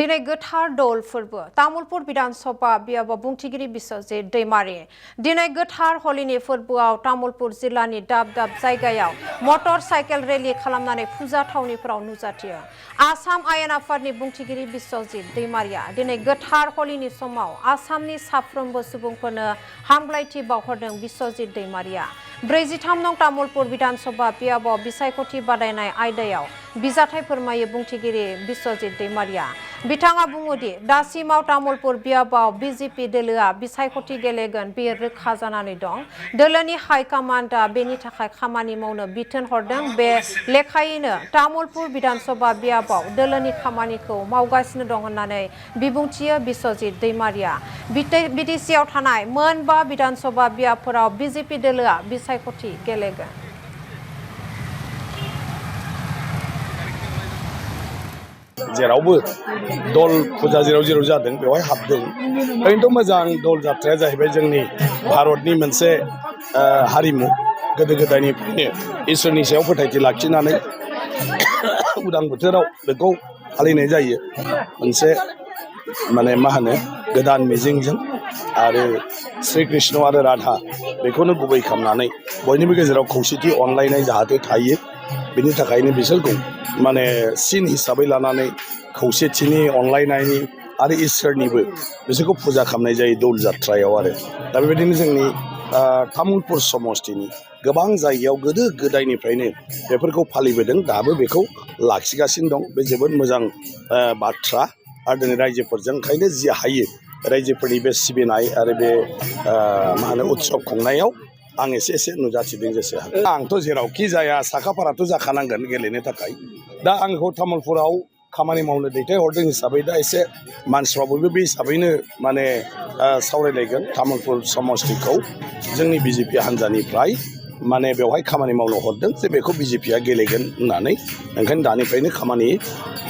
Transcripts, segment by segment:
दिनै गोथार दौल फोरबो तामुलपुर विधानसभा बियाबाव बुंथिगिरि बिश्वजित दैमारी दिनै गोथार हलिनि फोरबोआव तामुलपुर जिल्लानि दाब दाब जायगायाव मटर साइकेल रेली खालामनानै फुजा थावनिफोराव नुजाथियो। आसाम आयेन आफादनि बुंथिगिरि बिश्वजित दैमारीया दिनै गोथार हलिनि समाव आसामनि साफ्रोमबो सुबुंफोरनो हामलायथि बावहरदों। बिश्वजित दैमारीया 43 नं तामुलपुर विधानसभा बियाबाव बिसायख'थि बादायनाय आयदायाव बिजाथाइ फोरमायो बुंथिगिरि बिश्वजित दैमारीया। बिथाङा बुङोदि दासिमाव तामुलपुर बियाबाव बिजेपि दोलोआ बिसायख'थि गेलेगोन बेयो रोखा जानानै दं। दोलोनि हाइकमान्डआ बेनि थाखाय खामानि मावनो बिथोन हरदों। बे लेखायैनो तामुलपुर विधानसभा बियाबाव दोलोनि खामानिखौ मावगासिनो दं होननानै बिबुंथियो बिश्वजित दैमारीया। बिटिसिआव थानाय मोनबा विधानसभा बियाबफोराव बिजेपि दोलोआ बिसायख'थि गेलेगोन। जेरावबो दल फुजा जेराव जादों बेवहाय हाबदों। ओरैनोथ' मोजां दल जात्राया जाहैबाय जोंनि भारतनि मोनसे हारिमु। गोदो गोदायनिफ्रायनो इसोरनि सायाव फोथायथि लाखिनानै उदां बोथोराव बेखौ फालिनाय जायो। मोनसे गोदान मिजिंजों आरो श्री कृष्ण आरो राधा बेखौनो गुबै खालामनानै बयनिबो गेजेराव खौसेथि अनलायनाय जाहाथे थायो। बेनि थाखायनो बिसोरखौ सिन हिसाबै लानानै खौसेथिनि अनलायनायनि आरो इसोरनिबो बिसोरखौ फुजा खालामनाय जायो दौल जात्रायाव। आरो दा बेबायदिनो जोंनि तामुलपुर समस्तिनि गोबां जायगायाव गोदो गोदायनिफ्रायनो बेफोरखौ फालिबोदों, दाबो बेखौ लाखिगासिनो दं। बे जोबोद मोजां बाथ्रा। आरो दिनै रायजोफोरजों ओंखायनो जि हायो रायजोफोरनि बे सिबिनाय आरो बे उत्सब खुंनायाव आं एसे नुजाथिदों जेसे हागौ। आंथ' जेरावखि जाया साखाफाराथ' जाखानांगोन गेलेनो थाखाय। दा आंखौ तामुलपुराव खामानि मावनो दैथायहरदों हिसाबै दा एसे मानसिफ्रा बयबो बे हिसाबैनो सावरायलायगोन। तामुलपुर समस्तिखौ जोंनि बिजेपि हान्जानिफ्राय बेवहाय खामानि मावनो हरदों जे बेखौ बिजेपिया गेलेगोन होननानै। ओंखायनो दानिफ्रायनो खामानि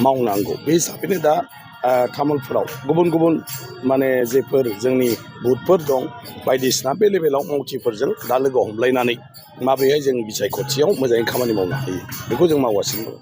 मावनांगौ। बे हिसाबैनो दा तामुलपुराव गुबुन गुबुन जेफोर जोंनि बुथफोर दं बायदिसिना बे लेभेलाव मावथिफोरजों दा लोगो हमलायनानै माबोरैहाय जों बिसायख'थियाव मोजाङै खामानि मावनो हायो बेखौ जों मावगासिनो दं।